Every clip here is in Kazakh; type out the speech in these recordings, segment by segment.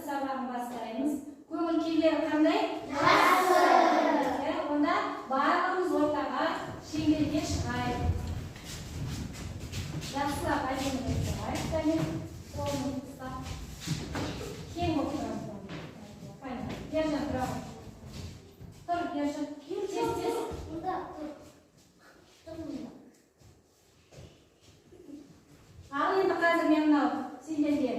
сабағын бастаймыз. Көңіл күйлері қандай? Жақсы. Иә, онда барлығымыз ортаға, шеңберге шығайық. Жақсылап әдемі тұрайық, кәне, қолымызды ұстап. Кең болып тұрамыз. Қане, Ержан, тұра ғой. Тұр, Ержан. Тез, тез. Мұнда тұр. Тұр мұнда. Ал енді қазір мен мынау сендерге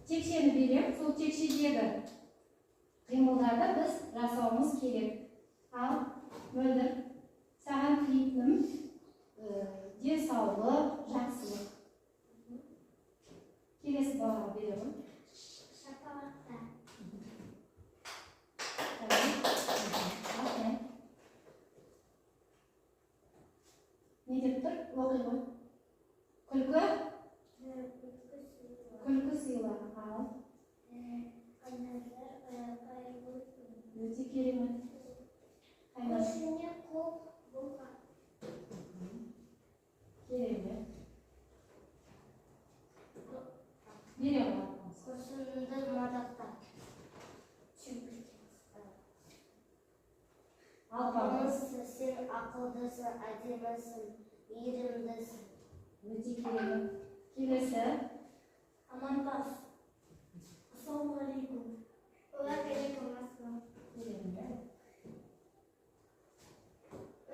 текшені беремін. Сол текшедегі қимылдарды біз жасауымыз керек. Ал, Мөлдір, саған тілейтінім денсаулық, жақсылық. Келесі балаға бере ғой. Шапалақта. Рахмет. Не деп тұр? Оқи ғой. Күлкі? Күлкі сыйла. Ал, Қайназар, қайырлы күн. Өте керемет. Қайнар. Көршіңе қол бұлға. Керемет. Бере ғой. Көршіңді мадақта. Алпамыс. Сен ақылдысың, әдемісің, мейірімдісің. Өте керемет. Келесі. Амандас. Ассалаумағалейкум. Уағалейкум ассалам. Керемет.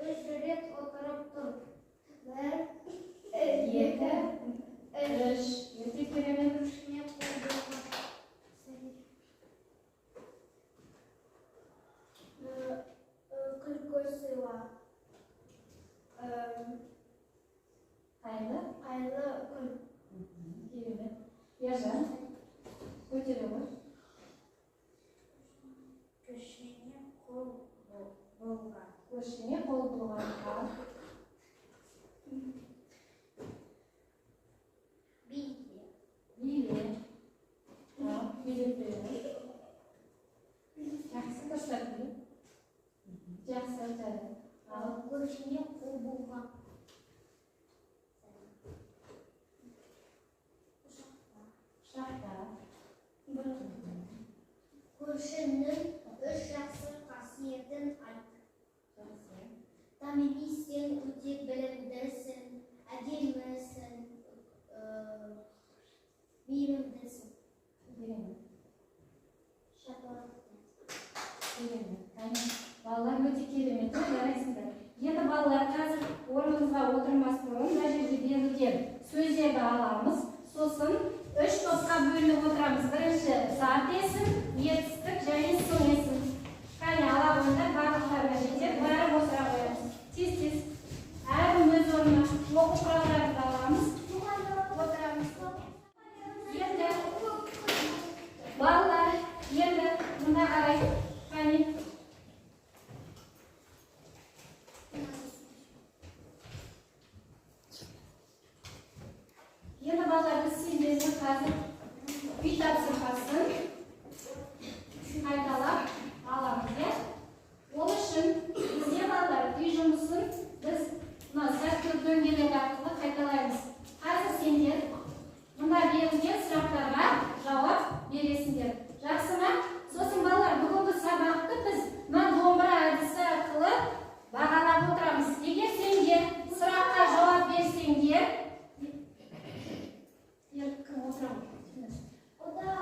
Үш рет отырып тұр. Бір, Екі, үш. Өте керемет. Көршіңе қол бұлға. Күлкі сыйла. Қайырлы. Қайырлы күн. Керемет. Ержан, көтере ғой. Көршіңе қол бұлға. Көршіңе қол бұлға. Ал. Биле. Биле. Ал, билеп бере ғой. Жақсы, дұрыстап биле. Жақсы, жарайды. Ал, Көршіңе қол бұлға. Құшақта. Көршінің үш жақсы қасиетін айт. Жақсы. Тамими, сен өте білімдісің, әдемісің, мейірімдісің. Керемет. Шапалақта. Керемет. Кәне, балалар, өте керемет, иә, жарайсыңдар. Енді, балалар, қазір орнымызға отырмас бұрын мына жерде берілген сөздерді аламыз. Сосын үш топқа бөлініп отырамыз. Бірінші зат есім, етістік және сын есім. Кәне, ала қойыңдар, барлықтарына жетеді. Барып отыра қоямыз. Тез, тез. Әркім өз орнына. Оқу құралдарын аламыз. Отырамыз. Енді, балалар, енді мында қарай. Кәне. Енді, балалар, біз сендерге қазір үй тапсырмасын қайталап аламыз, иә? Ол үшін бізде, балалар, үй жұмысын біз мына сәтті дөңгелек арқылы қайталаймыз. Қазір сендер мында берілген сұрақтарға жауап бересіңдер. Жақсы ма? Сосын, балалар, бүгінгі сабақты біз мына домбыра әдісі арқылы бағалап отырамыз. Егер сендер сұраққа жауап берсеңдер, кім отыра ғой? Отыра.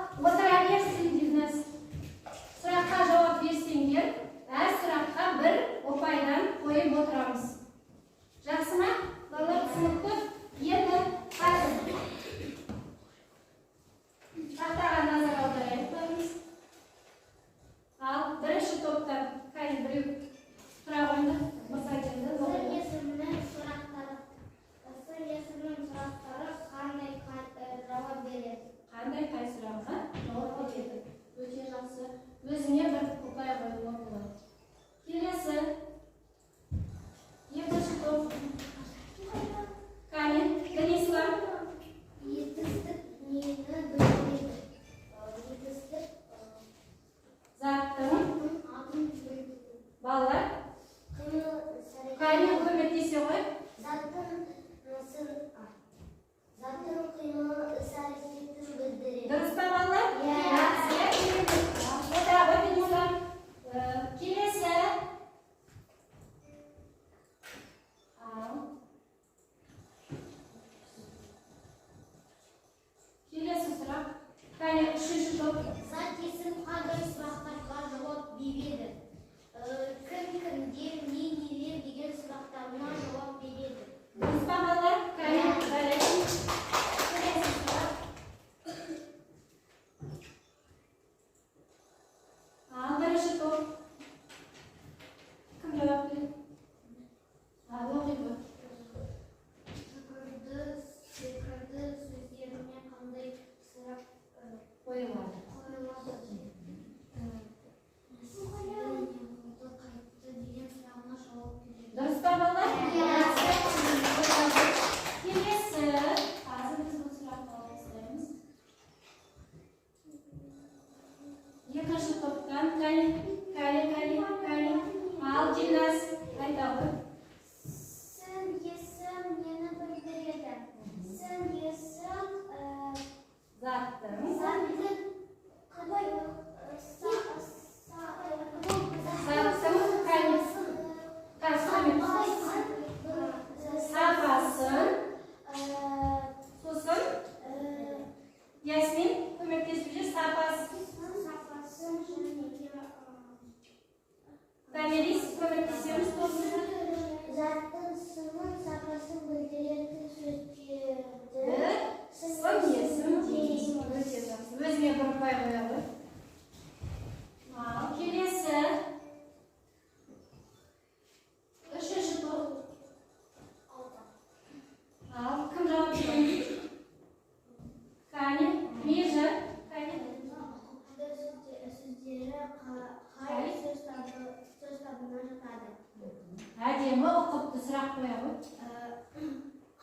Сұрақ қоя ғой.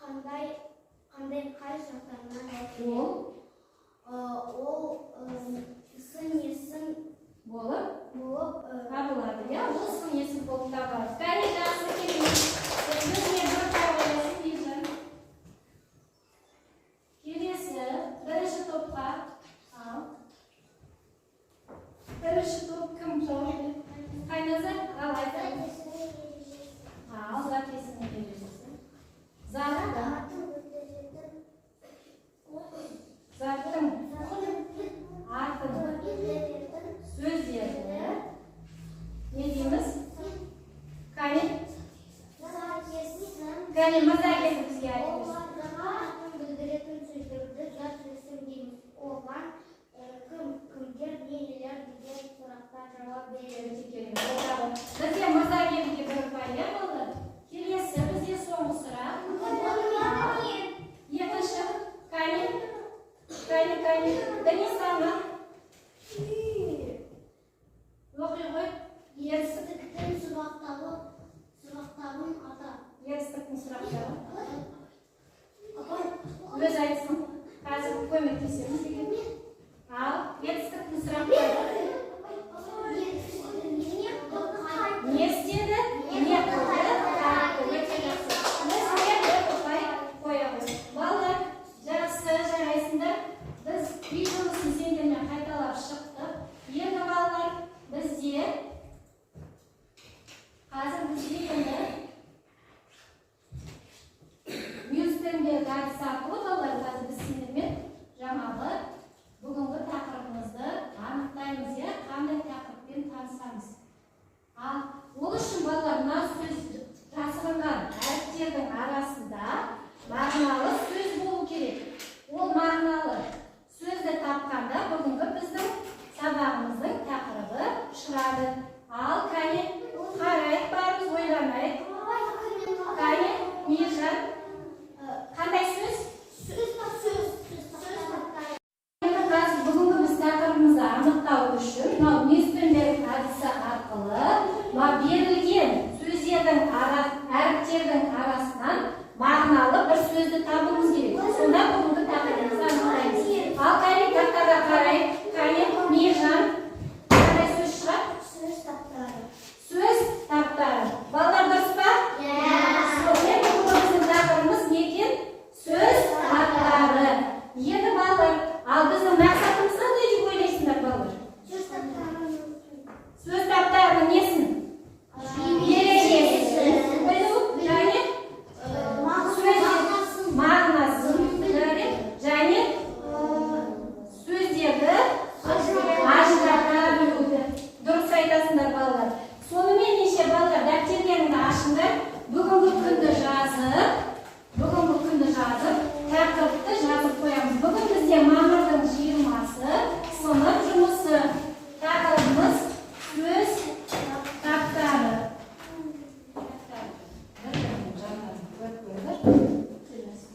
Қандай, қандай, қай сұрақтарына жауап береді? Ол Ол сын есім болып болып табылады, иә, ол сын есім болып табылады. Кәне, жақсы, керемет. Өзіңе бір ұпай қоясың, Елжан. Келесі бірінші топқа. Ал бірінші топ кім жауап береді? Қайназар, ал айт. Ал зат есімнің ережесі. Зат, заттың атын сөздерді не дейміз? Кәне, кәне, мырза келді, бізге айтып берсін. Оларға атын білдіретін сөздерді зат есім дейміз. Оған кім, кімдер, не, нелер деген сұрақтар жауап береді. Өте керемет. Браво. Бізде мырза келдіге бір ұпай, иә, балалар? Келесі бізде соңғы сұрақ. Екінші, кәне, кәне, кәне, Данисана. Оқи ғой. Етістіктің сұрақтарын ата. Етістіктің сұрақтары. Өз айтсын. Қазір көмектесеміз деген. Ал, етістіктің сұрақтары. Не істеді? Не қылды? Қайтты. Өте жақсы. Өзіңе бір ұпай қоя ғой. Балалар, жақсы, жарайсыңдар. Біз үй жұмысын сендермен қайталап шықтық. Енді, балалар, бізде қазір бізде енді Мюнстенберг әдісі арқылы, балалар, қазір біз сендермен жаңағы бүгінгі тақырыбымызды анықтаймыз, иә, қандай тақырыппен танысамыз. Ал ол үшін, балалар, мына сөз жасырынған әріптердің арасында мағыналы сөз болу керек. Ол мағыналы сөзді тапқанда бүгінгі біздің сабағымыздың тақырыбы шығады. Ал кәне, қарайық, бәріміз ойланайық. Кәне, Мейіржан, қандай сөз? Енді қазір бүгінгі біз тақырыбымызды анықтау үшін мынау Мюнстенберг әдісі арқылы мына берілген сөздердің әріптердің арасынан мағыналы бір сөзді табуымыз керек. Сонда бүгінгі тақырыбымызды анықтаймыз. Ал кәне, тақтаға қарайық. Кәне, Мейіржан, қандай сөз шығады? Сөз таптары. Балалар, дұрыс па? Сонымен, бүгінгі біздің тақырыбымыз не екен? Сөз таптары. Енді, балалар, ал біздің мақсатымыз қандай деп ойлайсыңдар, балалар? Сөз таптарының несін? Ережесін білу және сөз мағынасын және сөздерді ажырата білуді. Дұрыс айтасыңдар, балалар. Сонымен, неше балалар, дәптерлеріңді ашыңдар. Бүгінгі күнді жазып, бүгінгі күнді жазып, тақырыпты жазып қоямыз. Бүгін бізде мамырдың 20-сы, сынып жұмысы. Тақырыбымыз сөз таптары. Бір-бірінің жандарына қойып қойыңдар. Келесі.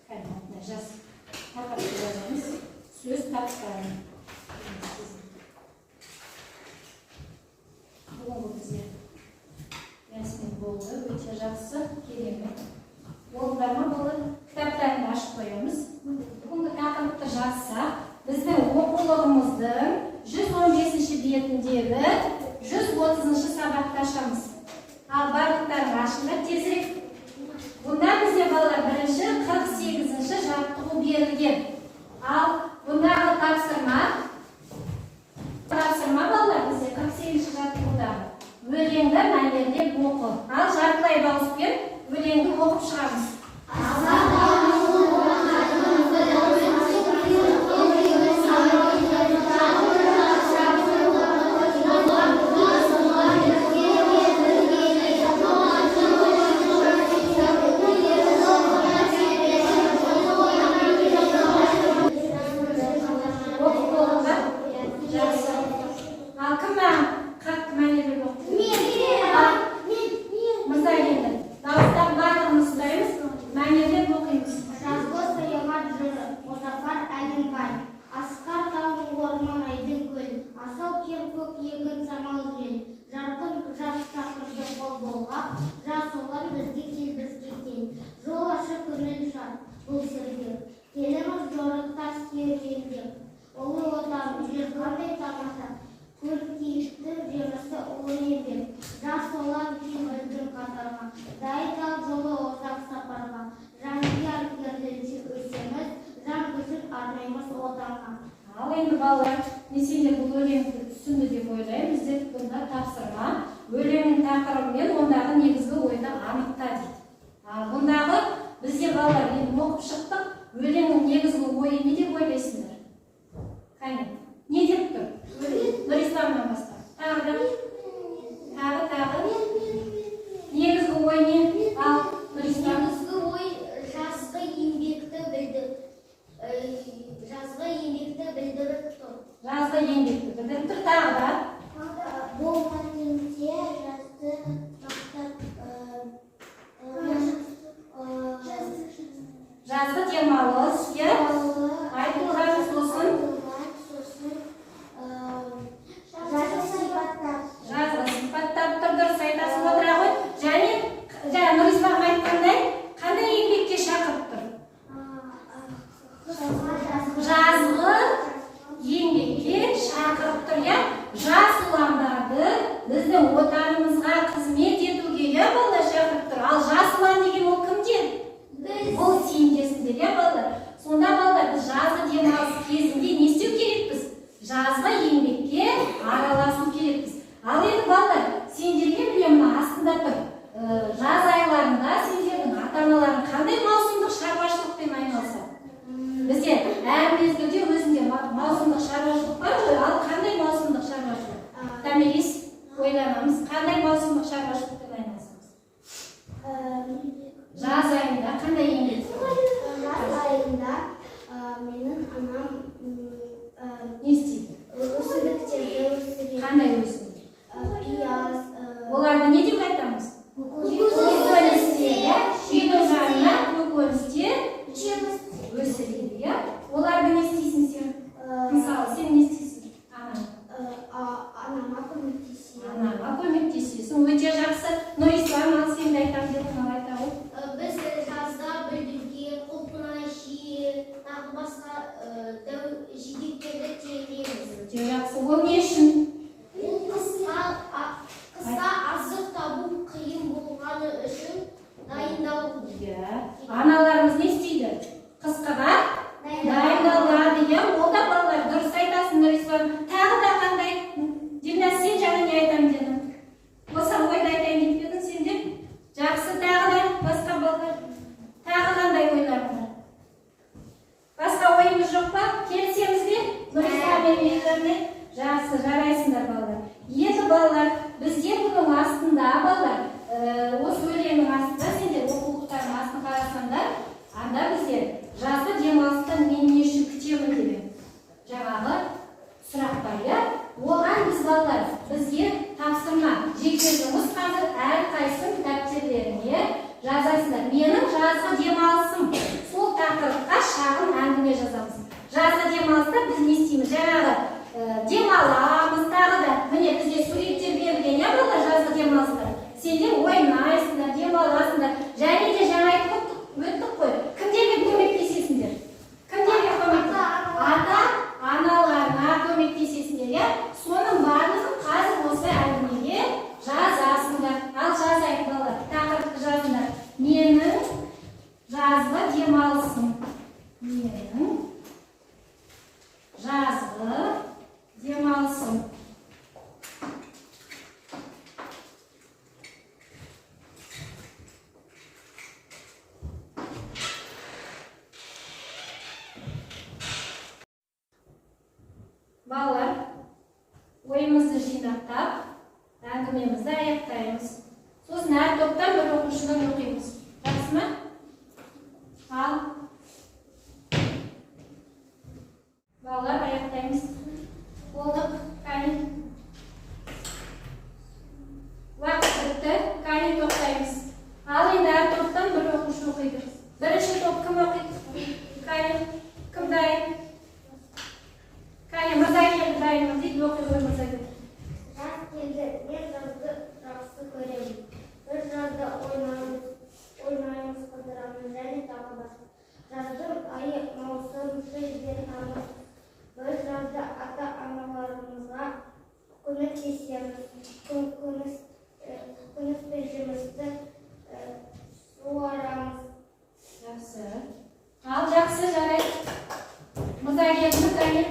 Кәне, мына жаз. Тақырыпты жазамыз. Сөз таптары. Бүгінгі бізде рәсімен болды. Өте жақсы, керемет. Болдыңдар ма, балалар? Кітаптарыңды ашып қоямыз. Бүгінгі тақырыпты жазсақ, біздің оқулығымыздың 115 бетіндегі 130 сабақты ашамыз. Ал барлықтарың ашыңдар тезірек. Бұнда бізде, балалар, бірінші 48 жаттығу берілген. Ал бұндағы тапсырма, балалар, бізде 48 жаттығудағы өлеңді мәнерлеп оқы. Ал жартылай дауыспен өлеңді оқып шығамыз. Балалар, мен сендер бұл өлеңді түсінді деп ойлаймын. Бізде бұнда тапсырма: өлеңнің тақырыбы мен ондағы негізгі ойды анықта дейді. Ал бұндағы бізде, балалар, енді оқып шықтық, өлеңнің негізгі ойы не деп ойлайсыңдар? Кәне, не деп тұр? Нұрисламнан бастап. Тағы да, тағы, тағы. Негізгі ой не? Ал, Нұрислам. Негізгі ой жазғы еңбекті білдіріп тұр. Жазғы еңбекті білдіріп тұр. Тағы да. Бұл мәтінде жазды мақтап Жазғы демалыс, иә? Айтылған, сосын? Сосын жазды сипаттап. Жазғы сипаттап тұр, дұрыс айтасың, отыра ғой. Және жаңа Нұрислам айтқандай, қандай еңбекке шақырып тұр? Жазғы еңбекке шақырып тұр, иә? Жас ұландарды біздің отанымызға қызмет етуге, иә, балалар, шақырып тұр. Ал жас ұлан деген ол кімдер? Ол сендерсіңдер, иә, балалар? Сонда, балалар, біз жазғы демалыс кезінде не істеу керекпіз? Жазғы еңбекке араласу керекпіз. Ал енді, балалар, сендерге міне мына астында тұр. Жаз айларында сендердің ата аналарың қандай маусымдық шаруашылықпен айналысады? Бізде әр мезгілде өзінде маусымдық шаруашылық бар ғой. Ал қандай маусымдық шаруашылық? Томирис, ойланамыз, қандай маусымдық шаруашылықпен айналысамыз? Жаз айында қандай еңбек? Жаз айында менің анам Не істейді? өсімдіктерді өсіреді. Қандай өсімдік? Пияз. Оларды не деп айтамыз? Көкөністер. Иә, үйдің жанына көкөністер өсіреді, иә? Оларды не істейсің сен? Мысалы, сен не істейсің? Анаң. Анама көмектесемін. Анаңа көмектесесің, өте жақсы. Нұрислам, ал сен де айтамын дедің, ал айта ғой. Біз жазда бүлдірген, құлпынай, шие, тағы басқа жидектерді тереміз. Өте жақсы. Ол не үшін? Ол қыста азық табу қиын болғаны үшін дайындау. Иә. Аналарымыз не істейді? Қысқыға дайындалады, иә. Ол да, балалар, дұрыс айтасың, Нұрислам. Тағы да қандай? Дильназ, сен жаңа не айтамын дедің? Осы ойды айтайын деп пе едің сен де? Жақсы, тағы да басқа, балалар. Тағы қандай ойлар бар? Басқа ойымыз жоқ па? Келісеміз бе? Нұрислам мен Мейіржанмен? Жақсы, жарайсыңдар, балалар. Енді, балалар, бізде бұның астында, балалар, осы өлеңнің астында сендер оқулықтардың астын қарасаңдар, анда бізде жазғы демалысты мен не үшін күтемін деген жаңағы сұрақ бар, иә? Оған біз, балалар, бізге тапсырма, жеке жұмыс: қазір әрқайсының дәптерлеріне жазасыңдар. Менің жазғы демалысым. Сол тақырыпқа шағын әңгіме жазамыз. Жазғы демалыста біз не істейміз? Жаңағы демаламыз, тағы да міне бізде суреттер берілген, иә, балалар, жазғы демалыста. Сендер ойнайсыңдар, демаласыңдар. Және де жаңа айтып өттік қой. Кімдерге көмектесесіңдер? Кімдерге көмек? Ата аналарына көмектесесіңдер, иә? Соның барлығын қазір осы әңгімеге жазасыңдар. Ал жазайық, балалар, тақырыпты жазыңдар. Менің жазғы демалысым. Менің жазғы демалысым. Балалар, ойымызды жинақтап, әңгімемізді аяқтаймыз. Сосын әр топтан бір оқушыдан оқимыз. Жақсы ма? Ал. Балалар, аяқтаймыз. Болдық, кәне. Уақыт бітті, кәне, тоқтаймыз. Ал енді әр топтан бір оқушы оқиды. Бірінші топ кім оқиды? Кәне, кім дайын? Кәне, Мырзагелді дайынмын дейді, оқи ғой, Мырзагелді. Жаз келді, мен жазды жақсы көремін. Біз жазда ойнаймыз, қыдырамыз және тағы басқа. Жаздың айы маусым, шілде, тамыз. Біз жазда ата-аналарымызға көмектесеміз. Көкөніс пен жемісті суарамыз. Жақсы. Ал жақсы, жарайды. Мырзагелді, кәне.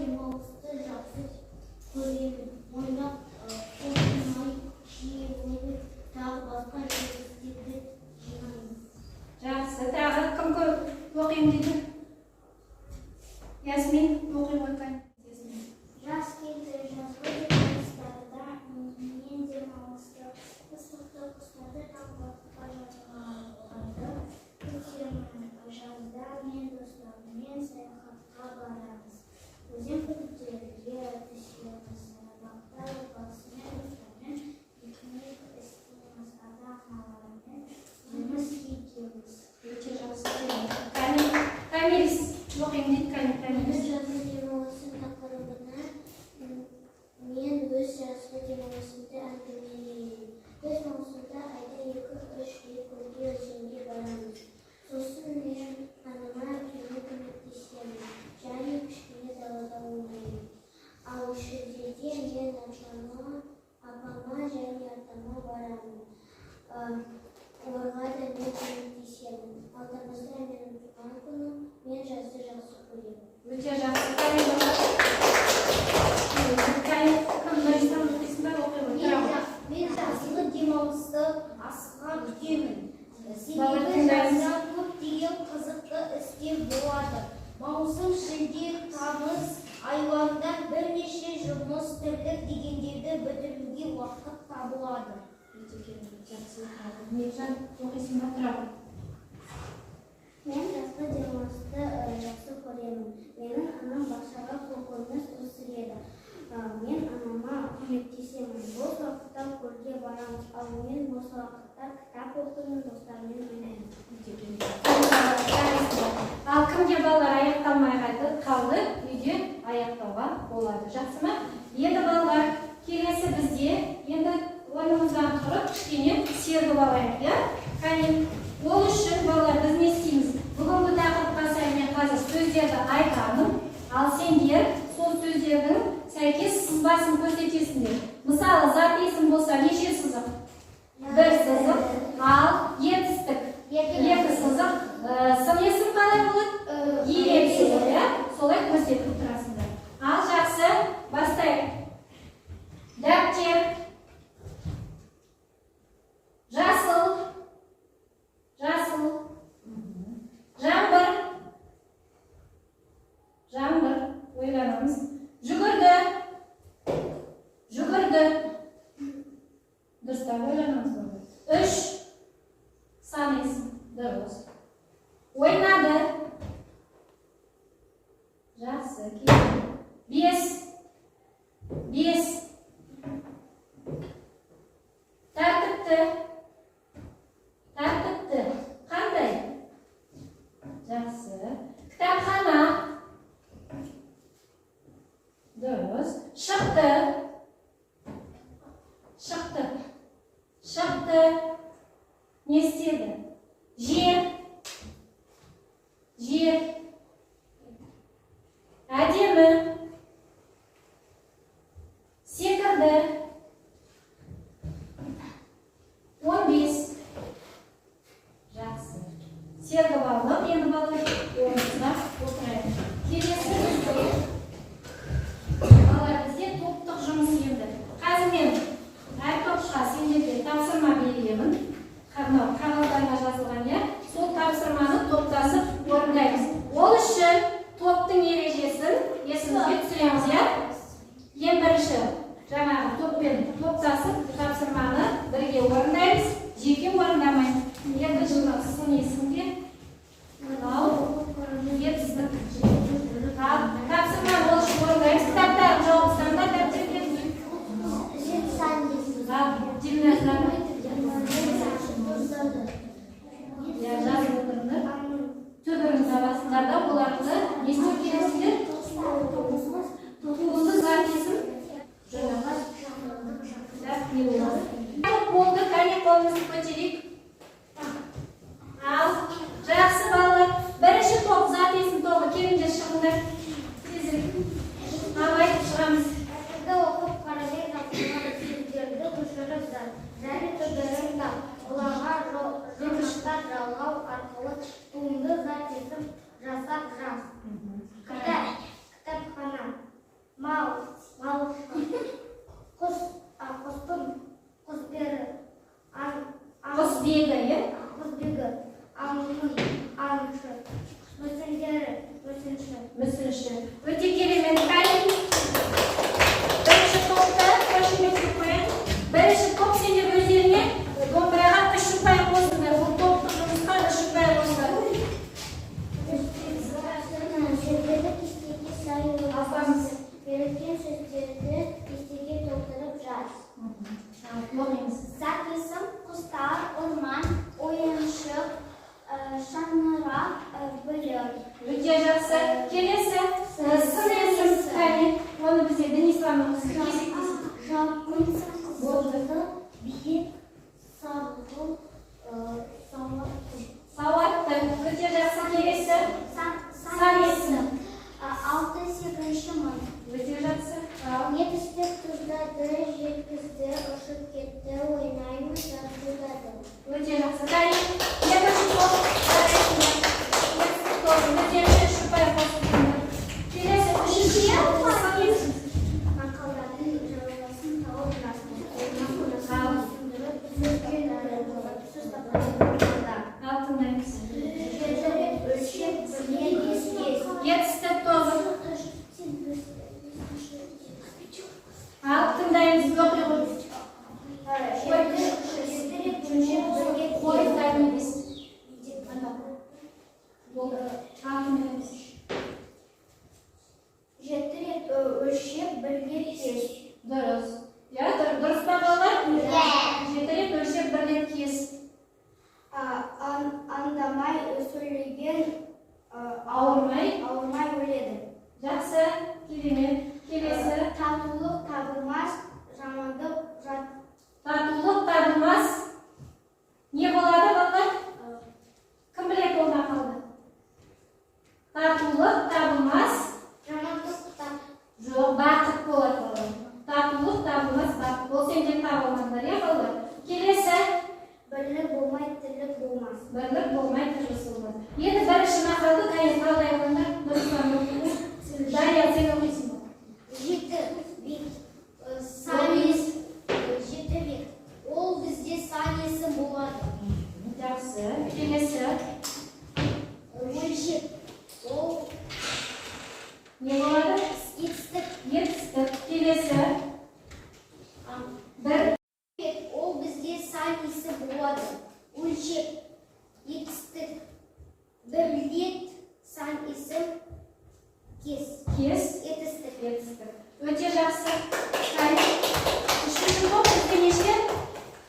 демалысты жақсы көремін. Ойнап, қосылмай, жиі тағы басқа жемістерді жинаймыз. Жақсы, тағы кім көп оқимын дейді? Ясмин, оқи ғой, кәне. Ясмин. Жаз келді, жазғы демалыстарда мен демалысты ыстықты, құстарды таңғы уақытқа жазғанды күтемін. Жазда мен достарыммен саяхатқа барамыз. Өзен көлдерге түсеміз. Саябақта отбасымен, достармен пикник істейміз. Ата-аналармен жеміс егеміз. Өте жақсы. Кәне, Томирис оқимын дейді, кәне, Томирис. Жазғы демалысы тақырыбына мен өз жазғы демалысымды әңгімелеймін. Біз маусымда айда 2-3 рет көлге, өзенге барамыз. Сосын мен анама, әпкеме көмектесемін және кішкене далада ойнаймын. Ал шілдеде мен апама және атама барамын. Оларға да мен көмектесемін. Ал тамызда менің туған күнім, мен жазды жақсы көремін. Өте жақсы. Кәне, кәне, кім, Нұрислам, оқисың ба? Оқи ғой, тұра ғой. Мен жазғы демалысты асыға күтемін. Бала, Себебі тыңдаймыз. жазда көптеген қызықты істер болады. Маусым, шілде, тамыз айларында бірнеше жұмыс, тірлік дегендерді бітіруге уақыт табылады. Өте керемет, жақсы. Мейіржан, оқисың ба? Тұра ғой. Мен жазғы демалысты жақсы көремін. Менің анам бақшаға көкөніс өсіреді. Мен анама көмектесемін. Бос уақытта көлге барамыз. Ал мен бос уақытта кітап оқимын, достарыммен ойнаймын. Өте керемет. Ал кімге, балалар, аяқталмай қалды, үйде аяқтауға болады. Жақсы ма? Енді, балалар, келесі бізде енді орнымыздан тұрып кішкене сергіп алайық, иә? Кәне, ол үшін, балалар, біз не істейміз? Бүгінгі тақырыпқа сай мен қазір сөздерді айтамын, ал сендер сол сөздердің сәйкес сызбасын көрсетесіңдер. Мысалы, зат есім болса, неше сызық? Бір сызық. Ал етістік? Екі сызық. Сын есім қалай болады? Екі сызық, иә? Солай көрсетіп тұрасыңдар. Ал жақсы, бастайық. Дәптер. Жасыл. Жасыл. Жаңбыр. Жаңбыр. Ойланамыз. Жүгірді. Жүгірді. Дұрыстап ойланамыз. Үш. Сан есім. Дұрыс. Ойнады. Жақсы. Кейін. Бес. Бес. Тәртіпті. Тәртіпті. Қандай? Жақсы. Кітапхана. Дұрыс. Шықты. Шықты. Шықты. Не істеді? Жер. Жер. Әдемі. Секірді. 15. Жақсы. Сергіп алдық. Енді, балалар, орнымызға отырайық. Келесі бізде, балалар, бізде топтық жұмыс енді. Қазір мен әр топқа сендерге тапсырма беремін. Мынау қағаздарға жазылған, иә? Сол тапсырманы топтасып орындаймыз. Ол үшін топтың ережесін есімізге түсіреміз, иә? Ең бірінші жаңағы топпен топтасып тапсырманы бірге орындаймыз, жеке орындамаймыз. Енді мынау сын есімде, мынау етістік. Ал тапсырманы ол үшін орындаймыз. Кітаптарын жауып тастаңдар, дәптерден. Ал Дильназа, иә, жазып отырыңдар. Түбірін табасыңдар да, оларды не істеу керексіңдер? Туынды зат есім жаңағы не болады? Болды, кәне, қолымызды көтерейік. Ал жақсы, балалар, бірінші топ, зат есім тобы, келіңдер, шығыңдар тезірек. Ал айтып шығамыз. Әсерді оқып, қарамен жазылған сөздерді көшіріп жаз және түбірін тап. Оларға жұрнақтар жалғау арқылы туынды зат есім жасап жаз. Кітап, кітапхана. Өлшеп бір рет кес. Дұрыс. Иә, дұрыс па, балалар? Жеті рет өлшеп, бір рет кес. Аңдамай сөйлеген Ауырмай. ауырмай өледі. Жақсы, керемет. Келесі. Татулық табылмас, жамандық жат. Татулық табылмас. Не болады, балалар? Кім біледі ол мақалды? Татулық табылмас. Жамандық. Жоқ, бақыт болады, балалар. Татулық табылмас, бақыт. Ол сендер таба алмадыңдар, иә, балалар? Келесі. Бірлік болмай, тірлік болмас. Бірлік болмай, тірлік болмас. Енді бірінші мақалды кәне талдай алыңдар. Нұрсұлтан, Дария, сен оқисың ба? Жеті бет сан жеті бет. Ол бізде сан есім болады. Жақсы. Келесі. Өлшеп. Ол Не болады? Етістік. Етістік. Келесі. Бір. Бет. Ол бізде сан есім болады. Өлшеп. Етістік. Бір рет сан есім кес. Кес. Етістік. Етістік. Өте жақсы. Кәне. Үшінші топ бізде неше?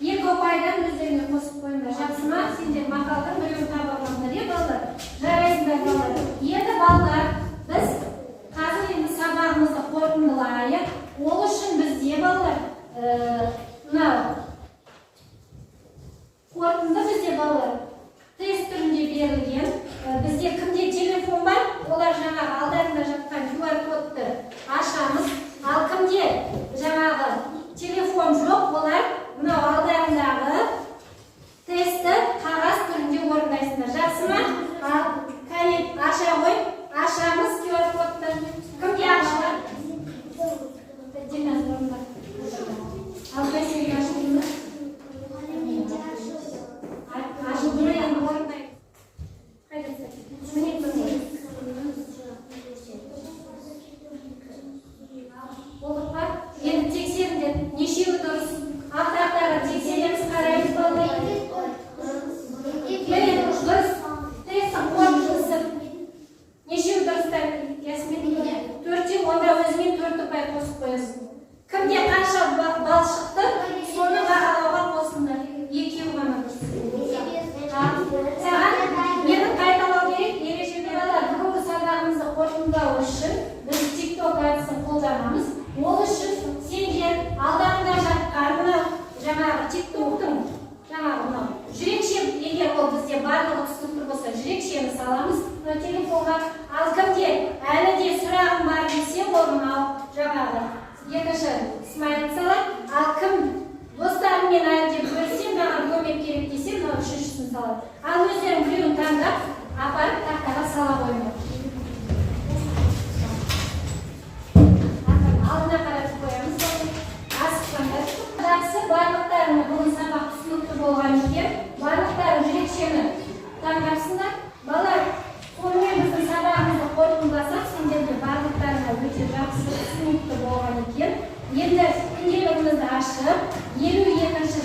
Екі ұпайдан өздеріңе қосып қойыңдар. Жақсы ма? Сендер мақалдың біреуін таба алмадыңдар, иә, балалар? Жарайсыңдар, балалар. Енді, балалар, біз қазір енді сабағымызды қорытындылайық. Ол үшін бізде, балалар, мынау қорытынды бізде, балалар, тест түрінде берілген. Бізде кімде телефон бар, олар жаңағы алдарында жатқан QR кодты ашамыз. Ал кімде жаңағы телефон жоқ, олар мынау алдарындағы тестті қағаз түрінде орындайсыңдар. Жақсы ма? Ал кәне, аша ғой. Ашамыз QR кодты. Кімде ашылады? Диназ, орында. Ал Мәселе, ашылды ма? Ашылды ма? Енді орындаймыз. Қайда? Міне, міне. Болдық па? Енді тексеріңдер. Нешеуі дұрыс? Ақ тақтаға тексереміз, қараймыз, балалар. Міне, дұрыс. Тесттің қорытындысы. Нешеуі дұрыс? Ясмин? Төртеу. Онда өзіңе төрт ұпай қосып қоясың. Кімде қанша балл шықты, соны бағалауға қосыңдар. Екеуі ғана дұрыс. Ал, саған нені қайталау керек? Ережені. Балалар, бүгінгі сабағымызды қорытындылау үшін біз тикток әдісін қолданамыз. Ол үшін сендер алдарында жатқан мынау жаңағы тиктоктың жаңағы мынау жүрекше, егер ол бізде барлығы түсінікті болса, жүрекшені саламыз мына телефонға. Ал кімде әлі де сұрағым бар десе, ол мынау жаңағы екінші смайлик салады. Ал кім достарыммен әлі де бөлісемін, маған көмек керек десе, мынау үшіншісін салады. Ал өздерің біреуін таңдап апарып, тақтаға сала қойыңдар. Алдына қаратып қоямыз, асықпаңдар. Жақсы, барлықтарыңа бүгін сабақ түсінікті болған екен. Барлықтарың жүрекшені таңдапсыңдар. Балалар, сонымен біздің сабағымызды қорытындыласақ, сендерге барлықтарыңа өте жақсы, түсінікті болған екен. Енді күнделігімізді ашып, 52-ші